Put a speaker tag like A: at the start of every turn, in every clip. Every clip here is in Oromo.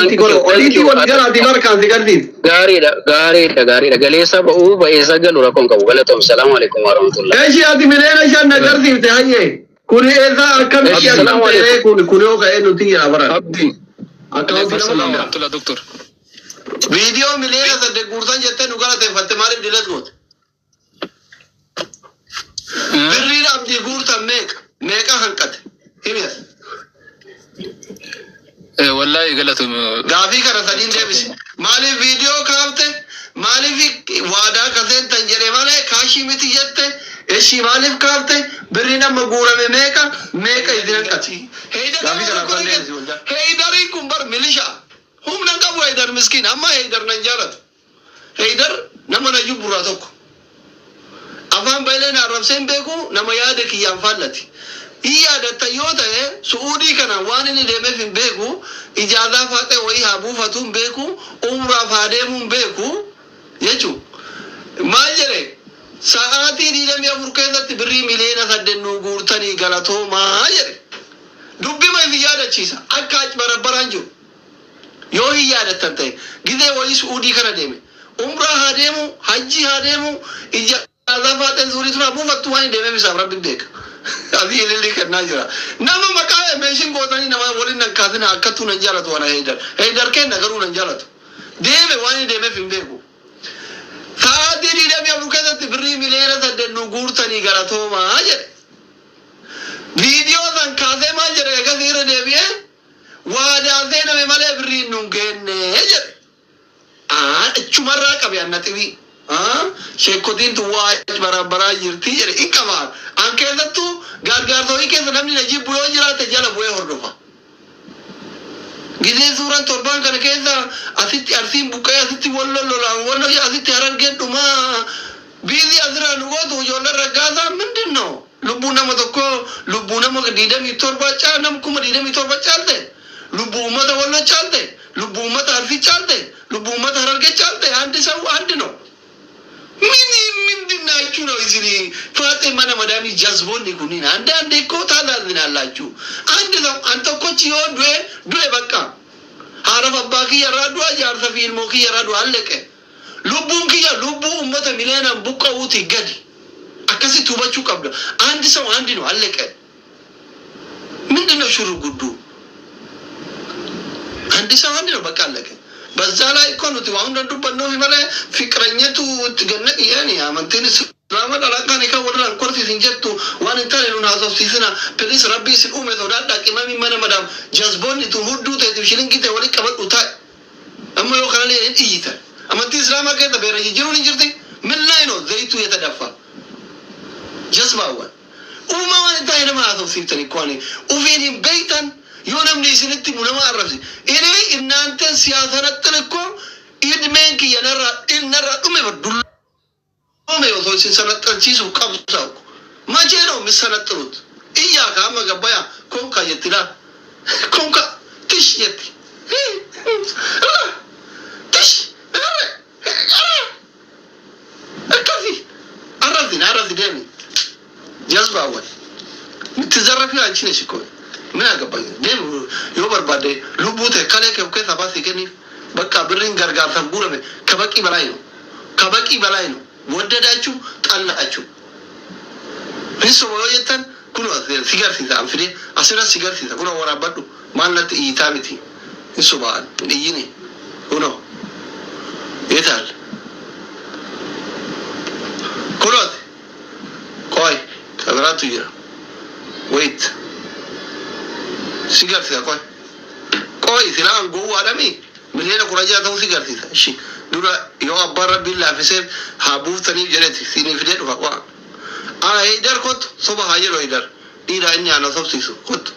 A: Odiitii godhu. Odiitii wal jalaati barkaan si garsiisa.
B: Gaariidha, gaariidha, gaariidha. Galeessa ba'uu ba'eessa galu rakkoon qabu. Galatoom. Salaamu alaikum warahmatullah.
A: Eshi, ati 5 miliyoona na garsiifte hayyee. Kuni eessaa akkamitti akkam
B: Assalaamu
A: ta'ee
B: alaikum.
A: kun yoo ka'ee nuti jira baran.
C: Abdi.
A: Akkaawuntii nama
C: Assalaamu
A: qabda.
C: warahmatullah, doktor.
A: Viidiyoo 8 miliyoona guurtan jettee nu galateeffatte, maaliif delete goote? Birriin Abdii guurtan meeqa? Meeqa hanqate? Himi as.
C: Wallahi galatoom.
A: Gaafii kana sadiin deebisi. Maaliif viidiyoo kaafte? Maaliif waadaa kaseentan jedhe malee kaashii miti jette? Eshii, maaliif kaafte? Birriin amma guurame meeqa? Meeqa isin hanqate? Gaafii kana afran deebisi waldaa. Heydariin kun bar milishaa. Humna hin qabu Heydar miskiin. Amma Heydar nan jaalatu. Heydar nama nayyuu burraa tokko. Afaan bayilee na arrabsee hin beeku, nama yaada kiyyaan faallati. Hin yaadatta yoo ta'e, Su'uudii kana waan inni deemeef hin beeku, ijaazaa faaxee wayii haa buufatu hin beeku, umraaf haa deemuu hin beeku jechuu. Maal jedhe? Sa'aatii 24 keessatti birrii 8 miliyoona nuu guurtanii galatoomaa jedhe. Dubbima isin yaadachiisa. Akka barabaraan jiru. Yoo hin yaadattan ta'e, gizee wayii Su'uudii kana deeme. Umraa haa deemu, hajjii haa deemu, ijaazaa faaxeen zuurii tun haa buufattu, waan hin deemeef isaaf rabbi beeka. Asii ilillii kennaa jira. Nama maqaa meeshin gootanii nama waliin nan kaasina, akkattuu nan jaalatu wana Heydar. Heydar kenna garuu nan jaalatu. Deeme, waan hin deemeef hin beeku. Sa'aatii 24 keessatti birrii 8 miliyoona nu guurtanii galatoomaa jedhe. Viidiyoo san kaasee maal jedhe? Eegas irra deebi'ee waadaa seename malee birriin nun geenne jedhe. Achumarraa qabe anna xibii. Sheekotiin tun waa barabaraa jirti jedhe in qabaan. An keessattuu gargaarsa keessa namni na jibbu yoo jiraate jala bu'ee hordofa. Gizee suuraan torban kana keessa asitti Arsiin buqqee, asitti Wallo lolaan, Wallo asitti, Harargeen dhumaa biizii asirraa nu gootu ijoolleen raggaasaa ምንድን ነው? Lubbuu nama tokko, lubbuu nama 27 caal, nama 27,000 caalte, lubbuu uummata Wallo caalte, lubbuu uummata Arsii caalte, lubbuu uummata Harargee caalte. አንድ ሰው አንድ ነው። ምን ምንድን ናችሁ ነው እዚህ ፋጤ mana madaamii jazboonni kunniin? አንዳንዴ እኮ ታሳዝናላችሁ። አንድ ሰው an tokkochi yoo du'e du'e bakka haadhaaf abbaa kiyya irraa du'a, jaarsa fi ilmoo kiyya irraa du'a, alleqe. Lubbuun kiyya lubbuu ummata miliyeenaan buqqa'uuti gadi. Akkasitti hubachuu qabda. አንድ ሰው አንድ ነው፣ አለቀ። ምንድን ነው ሽሩ ጉዱ? አንድ ሰው አንድ ነው፣ በቃ አለቀ። በዛ ላይ እኮ nuti waan hunda dubbannoofi malee fiqiranyatu itti ganna qiyyaani amantiin Islaama dhalaqaan kan warra korsiisin jettu waan hin taane nun haasofsiisina. Please, rabbii isin uume sodaadhaa. Qimamii mana madaam jazboonni tun hudduu ta'eetiif shilingii ta'e walitti qabadhu taa'e. Amma yoo kanallee hin iyyitan. Amantii Islaamaa keessa beera jijjiiruun hin jirti. ምን ላይ ነው ዘይቱ የተደፋ? Jazbaawwan uumamaan hin taane nama haasofsiiftan እኮ ani ufiin hin beeytan. Yoo namni isinitti himu nama arrabsi. እኔ እናንተን ሲያሰነጥል እኮ እድሜን kiyya narraa narraa dhume dulloome osoo isin sanaxxalchiisuuf qabsaa'u. መቼ ነው የሚሰነጥሉት? Iyyaa ka amma gabbaya konka jetti laa, konka tish jetti, tish akkasi arrabsin arrabsi deemi jazbaawwan የምትዘረፊው አንቺ ነሽ እኮ። ምን አገባኝ? Deemi yoo barbaadde lubbuu ta'e kalee kee of keessaa baasii kenniif. በቃ birriin gargaarsaaf guurame ከበቂ በላይ ነው፣ ከበቂ በላይ ነው። ወደዳችሁ ጠላችሁ hin soba yoo jettan kun si garsiisa. An fidee asirras si garsiisa. Kun waraabbadhu, maal natti iyyitaa miti? Hin sobaan hin iyyini. Kunoo የታል? Kunooti, ቆይ ከብራቱ jira. Wait, si garsiisa. ቆይ ቆይ, silaa gowwaadhami 16 miliyoona ta'uu si garsiisa. Ishi dura yoo abbaan rabbiin laafisee haa buuftaniif jedheeti siinii fidee dhufa. Waa aa Heydar kottu, soba haa jedhu. Heydar dhiiraa inni ana sobsiisu, kottu.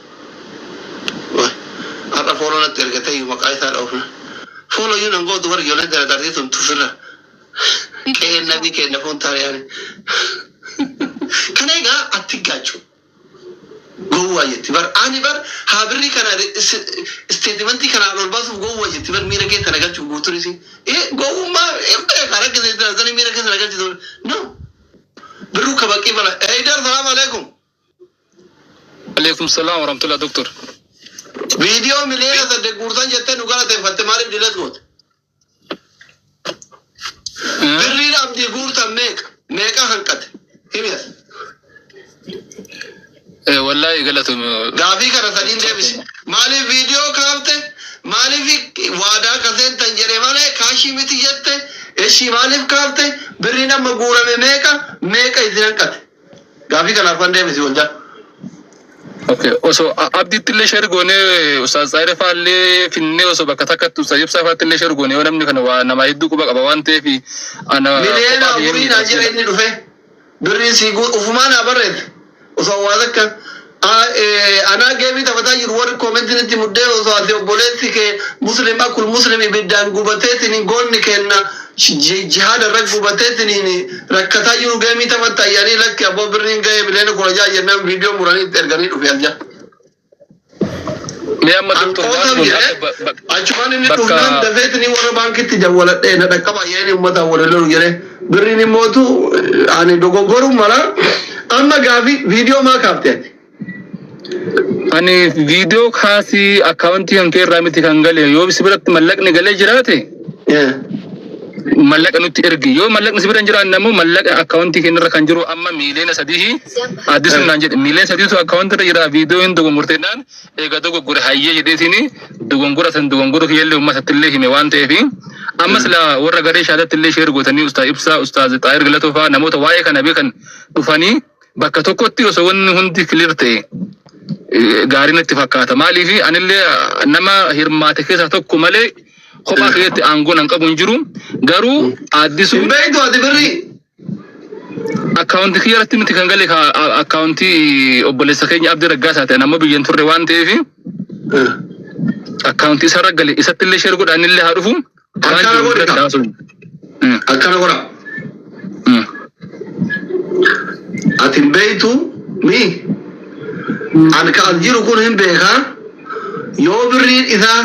A: Har'a follow natti ergatee iyyuu maqaa isaa dhoofna. Follow iyyuu nan gootu warri ijoolleen tana tartii tun tufirra qe'een nabii kenna foon taariyaani. Kana egaa atti gaachuu gowwaa jetti bar. Ani bar haa birrii kana statementii kana ol baasuuf gowwaa jetti bar. Miira keessa na galchuuf guutuun isii gowwummaa beekaa rakkisee miira keessa na galchitu no ብሩ ከበቂ በላይ። Heydar, salaam alaikum.
C: Alaikum salaam warahmatullah, doktor.
A: Viidiyoo 8 miliyoona guurtan jettee nu galateeffatte, maaliif delete goote? Birriin Abdii guurtan meeqa? Meeqa hanqate? Himi as.
C: Wallaahi galatoom.
A: Gaafii kana sadiin deebisi. Maaliif viidiyoo kaafte? Maaliif waadaa kaseentan jedhe malee kaashii miti jette? Eshii, maaliif kaafte? Birriin amma guurame meeqa? Meeqa isin hanqate? Gaafii kana arfan deebisi wal jala.
C: Okay, osoo Abdiitti illee share goonee, Ustaaz Xaayira fa'aa finnee, osoo bakka takkatti Ustaaz Ibsaa fa'aatti illee share goonee, yoo namni kana waa nama hedduu quba qaba waan ta'eef ana
A: Miliyoona
C: kophaa
A: afurii naa jira inni dhufe. Birriin sii guur ufumaa naa barreesse. Osoo waa takka anaa geemii taphataa jiru, warri koomentiin itti muddee, osoo ati obboleessi kee Muslim akkul Muslim ibiddaan gubateetiin goonni kenna jihaada irra gubateetiin rakkataa jiru geemii taphatta ayyaanii, lakki abboo, birriin ga'ee 16 miliyoona jennaan viidiyoo muranii itti erganii dhufe as jala.
C: Mee amma doktor waan
A: Anqootam
C: kun
A: jedhee
C: akka
A: achumaan inni
C: bakka
A: dhufnaan dafeetini warra baankitti dawwaladhee na dhaqqaba ayyaanii uummataan wal lolu jedhee birriin immootu ani dogoggoruu mala. Amma gaafii, viidiyoo maa kaafte ati?
C: Ani viidiyoo kaasii akkaawuntii kan kee irraa miti kan gale. Yoo si biratti mallaqni galee jiraate, mallaqa nutti ergi. Yoo mallaqni si bira hin jiraanne ammoo, mallaqa akkaawuntii keenya irra kan jiru amma 3 miliyoona addisuun naan jedhe, 3 miliyoona akkaawuntii irra jira. Viidiyoo hin dogongorteennaan, egaa dogoggore hayyee jedheetiin dogongora san dogongora kiyyallee uummatatti illee hime waan ta'eef, amma sila warra garee shaadatti illee share gootanii, Ustaaz Ibsaa, Ustaaz Xaayir Galatoo fa'aa, namoota waa'ee kana beekan dhufanii bakka tokkotti osoo wanni hundi clear ta'e gaarii natti fakkaata. Maaliif, anillee nama hirmaate keessaa tokko malee kophaa keessatti aangoon an qabu hin jiru. Garuu
A: Hin
C: addisuun
A: beektu ati birrii.
C: Akkaawuntii kiyya irratti miti kan gale, akkaawuntii obboleessa keenya Abdii Raggaasaa ta'e. Ammoo biyya hin turre waan ta'eef akkaawuntii isarra gale isatti illee share godhaan illee haa dhufu. Waan
A: Akkana
C: jiru
A: godhi
C: biratti
A: kaa.
C: haasofnu.
A: Akkana godha. Ati hin beektu mi? An ka as jiru kun hin beekaa. Yoo birriin isaa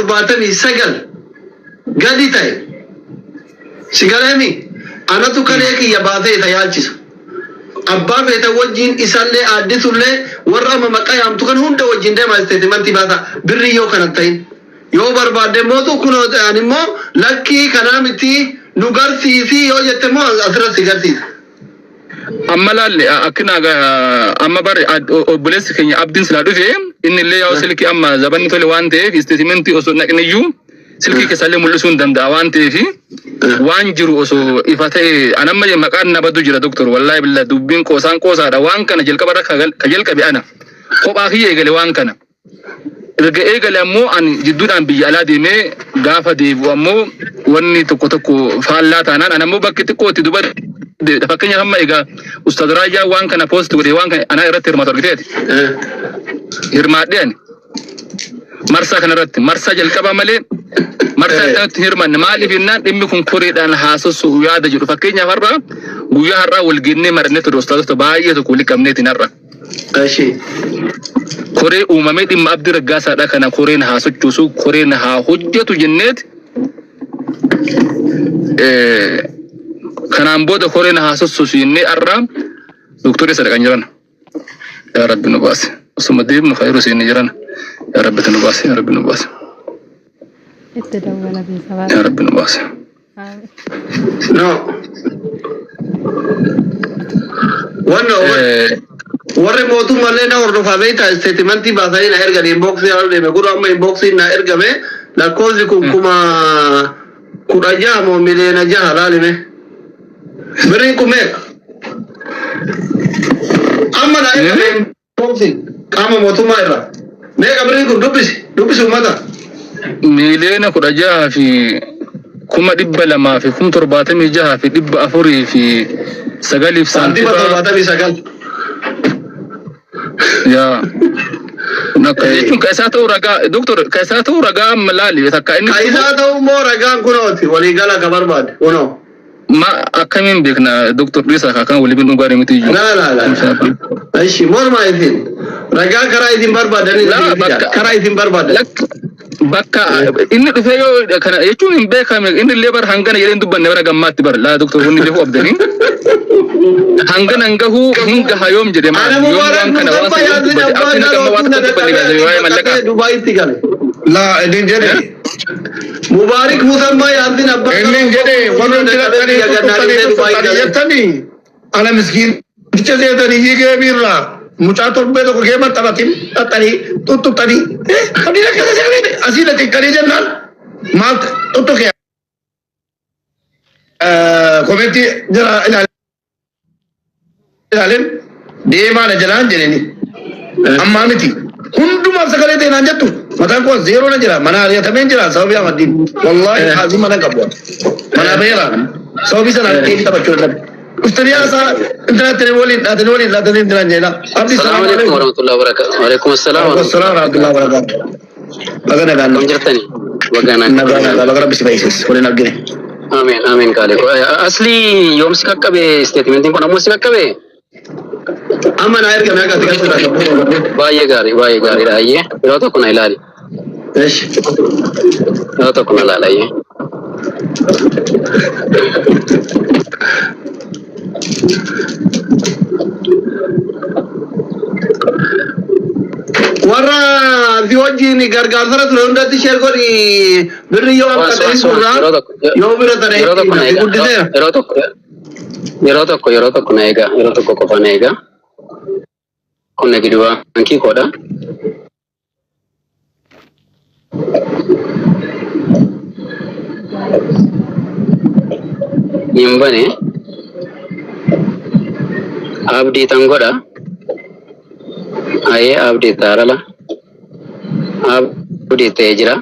A: 16,279,409.79 gadi ta'e, si galeemi, anatu kalee kiyya baasee isa yaalchisa. Abbaa feeta wajjin isallee aaddisullee warra amma maqaa yaamtu kan hunda wajjin deema, isteetimantii baasa birrii yoo kana ta'in. Yoo barbaadde mootu kun ani immoo lakkii kanaa miti nu garsiisii yoo jette immoo asirratti si garsiisa.
C: Amma laalle, akkina amma bar obboleessi keenya Abdiin silaa dhufe, inni illee yaa'u silkii amma zabanni tole waan ta'eef isteetimentii osoo naqne iyyuu silkii keessallee mul'isuu hin danda'a waan ta'eef, waan jiru osoo ifa ta'e. Anamma maqaan na badu jira doktor, wallaahi billah, dubbiin qoosaan qoosaadha. Waan kana jalqaba irra ka jalqabe ana kophaa kiyya eegale. Waan kana erga eegale ammoo ani jidduudhaan biyya alaa deemee gaafa deebi'u ammoo wanni tokko tokko faallaa taanaan ani ammoo bakki xiqqootti duba. Fakkeenyaaf amma egaa Ustaaz Raayyaa waan kana post godhee waan kana anaa irratti hirmaatu argiteeti. Hirmaadhee ani marsaa kanarratti marsaa jalqabaa malee marsaa itti aanutti hin hirmaanne. Maaliif jennaan, dhimmi kun koreedhaan haasossu yaada jedhu. Fakkeenyaaf har'a, guyyaa har'aa wal geennee marannee ture, ustaazota baay'ee tokko walitti qabneetiin har'a.
A: Eshi.
C: Koree uumamee dhimma Abdii Raggaasaadha kana koreen haa sochoosu, koreen haa hojjetu jenneet, kanaan booda koreen haa sochoosu jennee har'a doktorri sadaqan jiran. Yaa Rabbi nu baase. Osuma deemnu khayru seenne jiran. Yaa Rabbi nu baase. Yaa Rabbi nu baase.
D: Itti dawwala beeksisa.
C: Yaa Rabbi nu baase.
A: No. Wanna warri mootummaallee na hordofaa beektaa, isteetimentii baasanii na ergan, inboxii haala deeme kun amma inboxiin na ergame, lakkoofsi kun 16,000 moo 6 miliyoona laalime. Birriin kun meeqa? Amma na ergame inboxiin qaama mootummaa irraa. Meeqa birriin kun? Dubbisi, dubbisi uummata.
C: 16,276,409
A: Saantima
C: saantima
A: 79.
C: Yaa. Kun akka jechuun ka isaa ta'uu ragaa, doktor, ka isaa ta'uu ragaa amma laali takka inni
A: Ka isaa ta'u immoo ragaan kunooti waliigala ka barbaade kunoo.
C: Ma akkamiin beekna Doktor Dhiisaa kan waliin dhugaa miti iyyuu.
A: Laa laa laa. Ishi morma isin ragaa karaa isin barbaadanii
C: Laa,
A: isin fida. Karaa isin barbaadan.
C: Bakka inni dhufee yoo kana jechuun hin beekame, inni illee bar hangana jedhee hin dubbanne bara gammaatti bar laa doktor inni beekuu abdanii hangana hin gahuu hin gaha yoom jedhe maal
A: Ana
C: yoom
A: Mubaarak
C: waan kana waan
A: Musamma
C: sana yoom
A: yaadni
C: dubbate
A: abbaa
C: abdiin
A: garoo
C: amma waan
A: na
C: tokko dubbanne
A: dhaqqabee
C: waa'ee mallaqaa.
A: Dubaayitti gale.
E: Laa inni jedhe
A: Mubaarik Musamma yaadni abbaa
E: inni jedhe warri dhaqanii tuttuqanii tuttuqanii jettanii ana miskiinticha seetanii hiikee biirraa mucaa torbee tokko kee maxxanatin dhaqanii tuttuqanii abdiin akkasa seetanii asii dhaqanii jennaan maal tuttuqee komentii jara ilaaleen deemaa na jalaan jedheni ammaa miti hundumaaf sagalee ta'e naan jettu mataan koo zeeroo na jira mana ari'atameen jira sababii amaddiin wallaahi haasii mana qabu mana beera sababii sanaan deebii taphachuu dadhabe dhuftanii haasaa intanaatti waliin dhaatanii waliin dhaatanii intinaan jedha abdii.
B: Salaamu alaikum warahmatullahi wabarakatuh. Waalaikum assalam.
E: Assalamu warahmatullahi wabarakatuh. Baga nagaan
B: Akkam jirtani? Baga
E: nagaa
B: nagaa.
E: nagaa baga rabbi si fayyisiis waliin argine.
B: Amiin amiin kaale. Asli yoom si qaqqabe statementiin kun ammoo si qaqqabe?
A: Amma naa ergame akka ati gasirraa.
B: Baay'ee gaarii, baay'ee gaariidha. Ayyee, yeroo tokko na ilaali.
A: Eshi.
B: Yeroo tokko na ilaali ayyee.
A: Warra si wajjin gargaarsara ture hundatti share godhi, birri yoo
B: Waan
A: hanqate hin
B: waan
A: gurraa
B: yeroo tokko
A: yoo bira tane
B: yeroo tokko na
A: si
B: eega.
A: guddiseera.
B: Yeroo tokko na eega. Yeroo tokko qofa na eega. Kun na giddu baankii koodha. Hin bane. Abdii tan godha. Ayee, abdii taarala. Abdii ta'ee jira.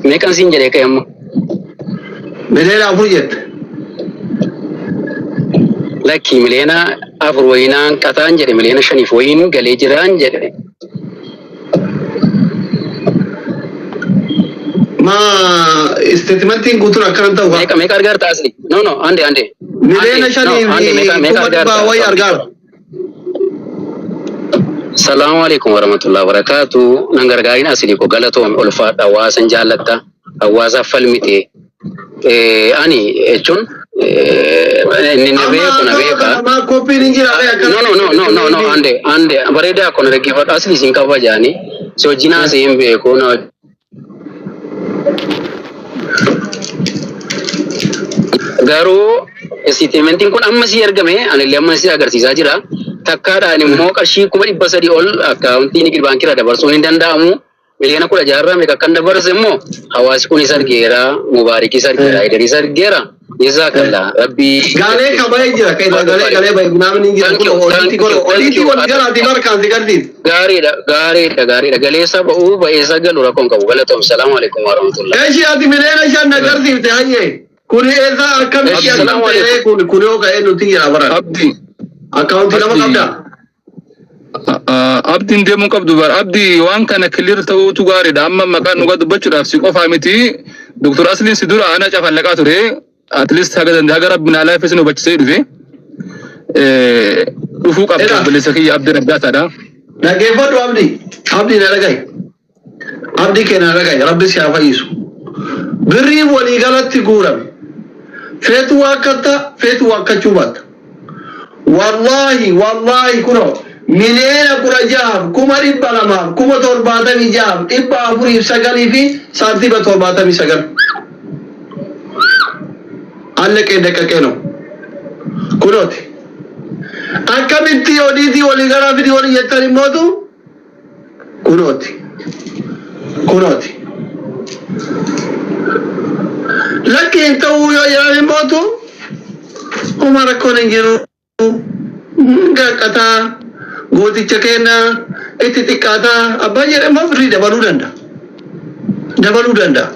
B: Meeqan siin jedhee ka'e ammoo?
A: 4 miliyoona jette.
B: Lakki, 4 miliyoona wayinaan qataan jedhe, 5 miliyoona wayiin galee jiraan jedhe.
A: Ma statementiin guutuun akkana ta'u
B: Meeqa meeqa argaarta asli? No, no, ande ande.
A: Miliyoona
B: Ande,
A: shanii
B: no, ande
A: fi
B: meeqa meeqa
A: kuma
B: argaarta?
A: dhibbaa wayii argaara.
B: Salaamu alaikum warahmatullahi wabarakatuh. Nan gargaarin asli ko, galatoome, ulfaadha, hawaasan jaallatta, hawaasaaf falmite. Ani jechuun inni na beeku na beeka.
A: Amma kopiin hin jira.
B: No, no, no, no, no, no, ande ande bareedaa kun dhaggeeffadhu, asli isin qaba jaani si wajjin haasa'ee hin beeku na. Garuu statementiin kun amma si ergame, anillee amma si agarsiisaa jira. Takkaadhaan immoo qarshii 300,000 ol akkaawuntii Nigid Baankii irraa dabarsuun hin danda'amu. 16 miliyoona meeqa akkan dabarse immoo hawaasi kunis argeera, Mubaarikis argeera, Idaris argeera. Jazakallah. Rabbii.
A: Galee kabajee jira. Kan galee galee bahe namni hin jira.
B: Thank
A: Kun
B: you,
A: oliitti
B: thank
A: godhu.
B: you, thank
A: Oliitti
B: you.
A: wal galaati barkaan si garsiisa.
B: Gaariidha, gaariidha, gaariidha. Galeessa ba'uu ba'eessa galu rakkoon qabu. Galatoom. Salaamu alaikum warahmatullahi.
A: Eshi, ati 5 miliyoona na garsiifte hayyee. Kun eessa akkamitti akkam
B: Assalaamu
A: ta'ee
B: alaikum.
A: kun yoo ka'ee nuti jira baran.
C: Abdi.
A: Akkaawuntii lama
C: Abdi.
A: qabdaa?
C: Abdiin deemuu qabdu bar abdii waan kana clear ta'uutu gaariidha. Amma maqaan dhugaa dubbachuudhaaf si qofaa miti. Doktor Asliin si dura ana cafallaqaa ture. At least haga danda'e haga rabbi naa laafis nu hubachisee dhufe. Dhufuu qabda
A: Ela.
C: obboleessa kiyya Abdii Raggaataadha.
A: Dhaggeeffadhu Abdii. Abdii na dhagahi. Abdii keenya na dhagahi. Rabbi si haa fayyisu. Birriin waliigalatti guurame. Feetu waakkatta, feetu waakkachuu baatta. Wallaahi wallaahi, kunoo 16,276,409 fi saantiima 79. Allaqee daqqaqee no. Kunooti. Akkamitti odiitii waliigalaa fidii walii jettan immootu kunooti. Kunooti. Lakki hin ta'uu yoo jedhan immootu homa rakkoon hin jiru. Gaqqataa gooticha keenya itti xiqqaataa abbaan jedhe immoo birrii dabaluu danda'a. Dabaluu danda'a.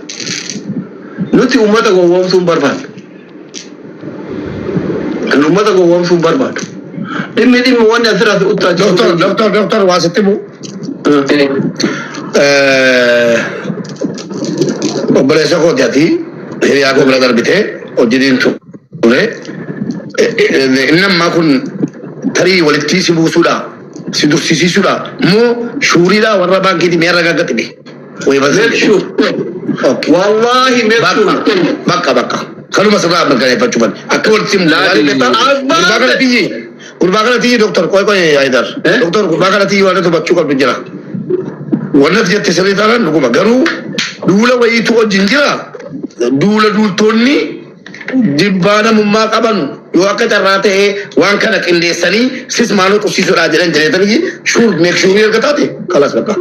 A: Nuti uummata gowwoomsuu hin barbaannu. Kan uummata gowwoomsuu hin barbaadu. Dhimmi dhimmi wanni asirraa fi uttaa jiru.
E: Doktor, doktor, doktor, waa sitti bu'u. Obboleessa kooti ati hiriyaa koo bira darbitee hojiin ture. Inni ammaa kun tarii walitti si buusuudha, si dursisiisuudha moo shuuriidha warra baankiitii mi'a ragaa gaxime.
A: Make sure. Wallahi make sure.
E: Bakka bakka. Kanuma sirraa mirkaneeffachuu malee. Akka walitti himu.
C: Laali.
E: Gurbaa kana tiyyi. Gurbaa kana tiyyi doktor qoy qoy Haydar.
A: Eh?
E: Doktor gurbaa kana tiyyi waan hubachuu qabdu jira. Wanni ati jette sirrii taanaan dhuguma garuu duula wayiitu wajjin jira. Duula duultonni jibbaa namummaa qaban yoo akka carraa ta'ee waan kana qindeessanii sis maaloo tursiisuudhaa jedhan jedheetanii sure make sure erga taate kalas bakka.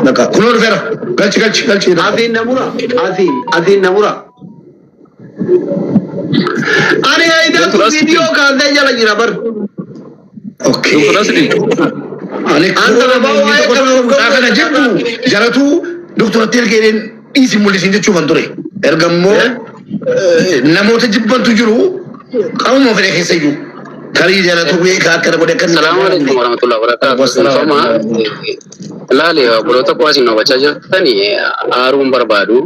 E: Bakka kunoo dhufeera galchi galchi galchi.
A: Asiin namura. Asiin asiin namura. Ani Hayidaatu
C: Doktor Asli.
A: viidiyoo kaasee jala jira bar.
E: Okay.
C: Doktor Asli.
E: Ani
A: Anta babaa waa'ee kana of
E: mucaa kana jibbu jaratu doktoratti erga dhiisi mul'isin jechuufan ture. Erga immoo namoota jibbantu jiru qaamuma fedhe keessa iyyuu. Tarii jaratu beekaa akkana godhe akkana.
B: Salaamu alaikum warahmatullahi wabarakatuh.
E: Wassalaam.
B: Sooma laali obboloota koo asiin hubachaa jirtani aaruu hin barbaadu.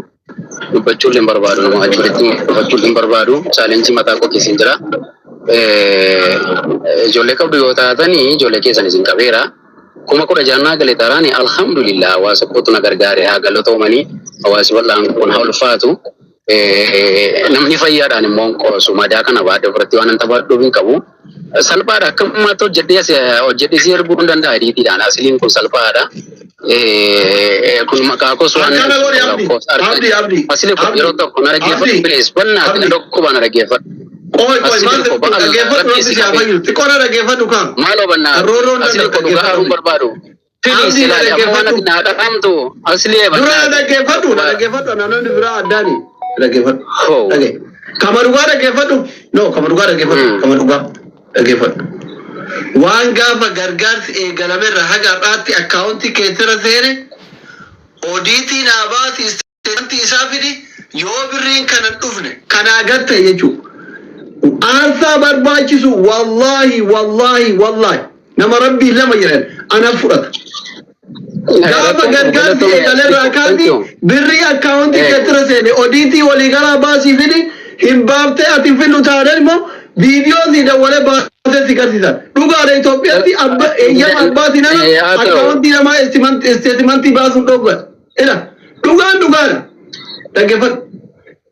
B: Dubbachuu illee hin barbaadu. Nama wajjin walitti dubbachuu illee hin barbaadu. Challenge mataa koo keessa hin jira. Ijoollee qabdu yoo taatani ijoollee keessan isin qabeera. 16,000 gale taaraani alhamdulillah hawaasa kootu na gargaare haa galatoomanii hawaasi bal'aan kun haa ulfaatu. Namni fayyaadhaan immoo hin qoosu madaa kana baadhee ofirratti waan hin taphadhuuf hin qabu. Salphaadha akka ammaatti hojjedhee as hojjedhee si erguu hin danda'a ediitiidhaan asiliin kun salphaadha. Kun maqaa koos waan
A: Akkana godhi Abdi. Abdi Abdi.
B: Asili kun
A: Abdi.
B: yeroo tokko na dhaggeeffadhu
A: Abdi.
B: please bannaati na
A: Abdi.
B: dhukkuba na dhaggeeffadhu.
A: Qoy qoy
B: Asili
A: maal
B: koo ba'a
A: dhaggeeffadhu
B: rabbi
A: rabbi
B: si
A: si haa
B: qabee.
A: fayyu. Xiqqoo na dhaggeeffadhu kaan.
B: Maaloo bannaa
A: Roorroon
B: asili
A: danda'u
B: koo dhugaa haaruun
A: dhaggeeffadhu.
B: barbaadu. Please
A: Abdi na
B: ilaali amma waan
A: dhaggeeffadhu.
B: ati naa dhaqamtu asli
A: Dura na
B: bannaati.
A: dhaggeeffadhu na dhaggeeffadhu namoonni biraa addaani. Dhaggeeffadhu.
B: Hoo.
A: Dhagge. Kama dhugaa dhaggeeffadhu. No kama dhugaa dhaggeeffadhu. Kama dhugaa dhaggeeffadhu. Waan gaafa gargaarsi eegalamerra haga har'aatti akkaawuntii keessirra seene odiitii naa baasi isteetii isaa fidi yoo birriin kana hin dhufne kanaa gad ta'e jechuudha. Aarsaa barbaachisu wallaahi wallaahi wallaahi nama rabbii lama jedhan ana fudhata. Gaafa gargaarsi eegalerraa kaasi birrii akkaawuntii keessirra seene odiitii waliigalaa baasii fidi hin baaftee ati hin fiddu taanaan immoo viidiyoo si dawwalee baasee si garsiisa. Dhugaadha Itoophiyaatti abba eeyyama abbaatiin ala
B: Haa ta'u.
A: akkaawuntii namaa isteetimantii baasuun dhowwa. Ila dhugaan dhugaadha. Dhaggeeffadhu.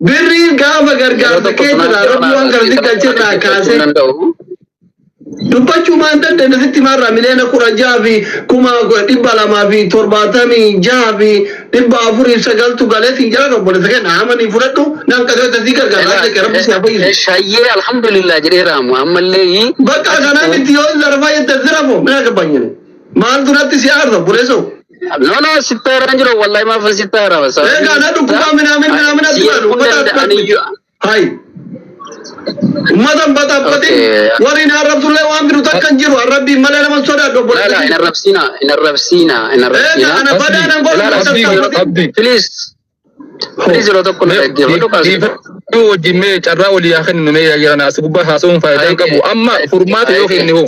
A: Birriin gaafa
B: Yeroo
A: gargaarsa
B: tokko
A: keessirraa rabbi waan kana si galchirraa kaasee
B: danda'u.
A: Dubbachuu maan dandeenye sitti maarraa 16,276,409tu galee siin jala obboleessa kenna amanii fudhadhu nan qabeessa sii gargaara akka rabbi si haa fayyisu.
B: Shayyee alhamdulillah jedheera ammallee
A: Bakka kanaa miti yoo zarfaa jette zirafo mina gabbanyine maal duratti si aarsa obboleessoo.
B: No no sitti aaraan jiru wallahi maaf sitti aara.
A: Egaa na dhukkubaa minaamin minaamin ati maal uummata akkatti. Hayi. Uummata hin baxaabbatin warri hin arrabsullee waan biru takka hin jiru arrabbiin malee nama hin sodaadhu
B: La la hin
A: obboleessa.
B: arrabsiina hin arrabsiina hin
A: Egaa
B: arrabsiina.
A: ana badaa nan godhu
B: Ilaala
C: Abdi Abdi.
B: Please please yeroo tokko na dhaggeeffadhu kaasuu.
C: Dhiifadhu wajjin mee carraa walii haa kennu mee yaa as gubbaa haasa'uun faayidaa hin qabu. Amma furmaata yoo kenne hoo.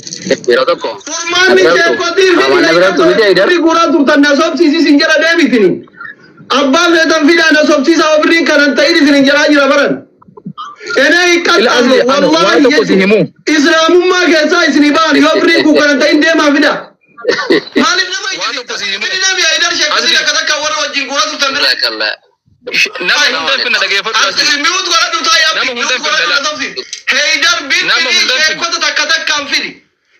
B: Yeroo tokko.
A: Furmaanni sheekotii
B: Amaan biratti miti Haydar.
A: fi guuraa turtan na sobsiisis hin jedha deebitini. Abbaan feetan fidaa na sobsiisa obriin kanan ta'in isin hin jedhaa jira baran. Enee hin
C: Ila asli
A: qaxxaamu
C: anu waan
A: wallaahi
C: tokko si
A: jechuudha.
C: himu.
A: Islaamummaa keessaa isinii ba'an yoo birriin kun kanan ta'in deemaa fida. Maaliif nama
C: Waan tokko si himu.
A: Fidi nami Haydar sheekotii
C: Asli.
A: takka takka warra wajjin guuraa turtan bira.
B: Jazakallah.
C: Nama hunda finna dhageeffadhu asli.
A: Mute godhadhu taa'ee
C: Nama
A: abdi
C: hunda
A: mute
C: finna
A: godhadhu
C: la.
A: na sobsi. Haydar
C: Nama
A: binti
C: hunda finna.
A: sheekota takka takkaan fidi.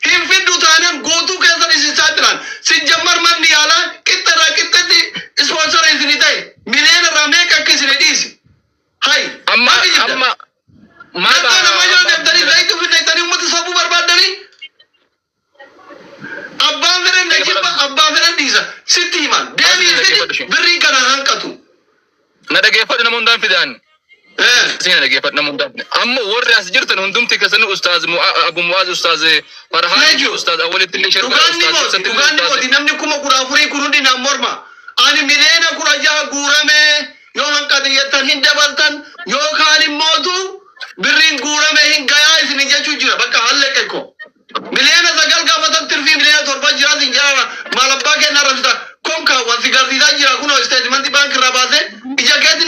A: Hin fiddu taanaan guutuu keessan isin saaxilan. Sijjammar manni yaalaa qixxa irraa qixxetti ispoonsora isinii ta'e miliyoona irraa meeqa akka isinii dhiisi. Hay.
C: Amma
A: Maal jibda?
C: amma maal
A: Naannoo namaa yoo deemtanii zayituu fidneettanii uummata sobuu barbaaddanii abbaan fedhan na jibba abbaan fedhan dhiisa sitti himan deemii fidi birriin kana hanqatu.
C: Na dhageeffadhu nama hundaan fidaan. Isin na dhageeffadhu nama hundaan fidaan. Amma warri as jirtan hundumti keessanii ustaaz Abu Mu'aaz ustaaz Farhaan
A: Leeju.
C: ustaaz Awwalitti illee shirka
A: Dhugaan ni
C: ustaaz
A: mooti
C: Ibsatti illee
A: dhugaan ni
C: ustaaz.
A: mooti namni 14,000 kun hundi naan morma. Ani 16,000,000 guurame yoo hanqate jettan hin dabaltan yookaan immootu birriin guurame hin gayaa isin jechuu jira bakka halleqe ko. 9,000,000 gaafatan tirfii 7,000,000 jira sin jira maal abbaa kenna arrabsita konkaa wanti garsiisaa jira kunoo isteetimantii baankii irraa baasee ija keetiin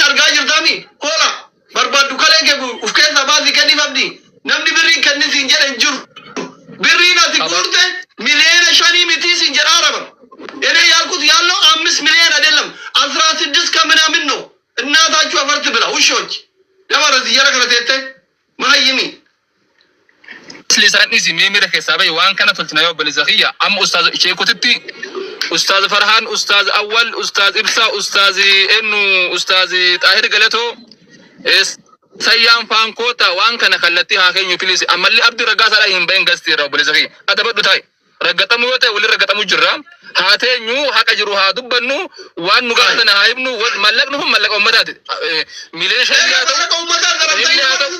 A: Wushoch. Nama raziyyaara kana teette mahayyimi.
C: Asli isaan dhiisi mee miira keessaa bahi waan kana tolchina yoo obboleessa kiyya amma ustaaz sheekotitti ustaaz Farhaan, ustaaz Awwal, ustaaz Ibsaa, ustaaz Ennu, ustaaz Xaahir Galatoo, Sayyaan Faankoota waan kana kallattii haa keenyu please. Ammallee Abdii Raggaasaadhaa hin bahin gasteera obboleessa kiyya. Adabadhu taa'i. Raggaxamuu yoo ta'e walirra raggaxamuu jirra. Haa teenyu, haqa jiru haa dubbannu, waan nu gaafatan haa himnu. Mallaqni kun mallaqa uummataati. Miliyoona 5
A: Egaa
C: haa ta'u.
A: mallaqa uummataa
C: Inni
A: garamtanii
C: haa ta'u.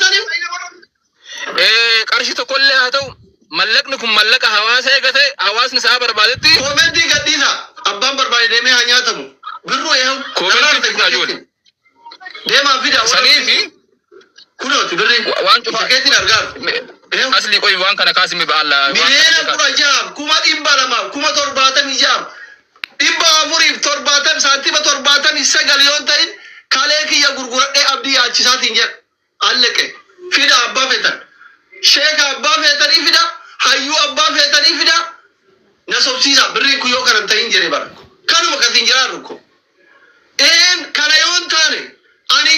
C: Qarshii tokkollee haa ta'u, mallaqni kun mallaqa hawaasa eegate, hawaasni isaa barbaadetti
A: Koomentii gadhiisa. Abbaan barbaade deemee haa nyaatamu. Birruu eehu.
C: Koomentii fidnaa ijoollee.
A: Deemaa fida.
C: Sanii fi
A: Kunooti birriin.
C: Waan cufaa
A: Tikeetiin argaatu. Eehu.
C: Asli qoy waan kana kaasime ba'alla.
A: Miliyoona 16 200,000 76,470 saantima 79 yoon ta'in kalee kiyya gurguradhee abdii yaachisaatiin jedha. Alleqe. Fida abbaa feetan. Sheeka abbaa feetanii fida. Hayyuu abbaa feetanii fida. Na sobsiisa birriin kun yoo kana hin ta'in jedhe bara. Kanuma kasiin jiraarru ko. Een kana yoon taane ani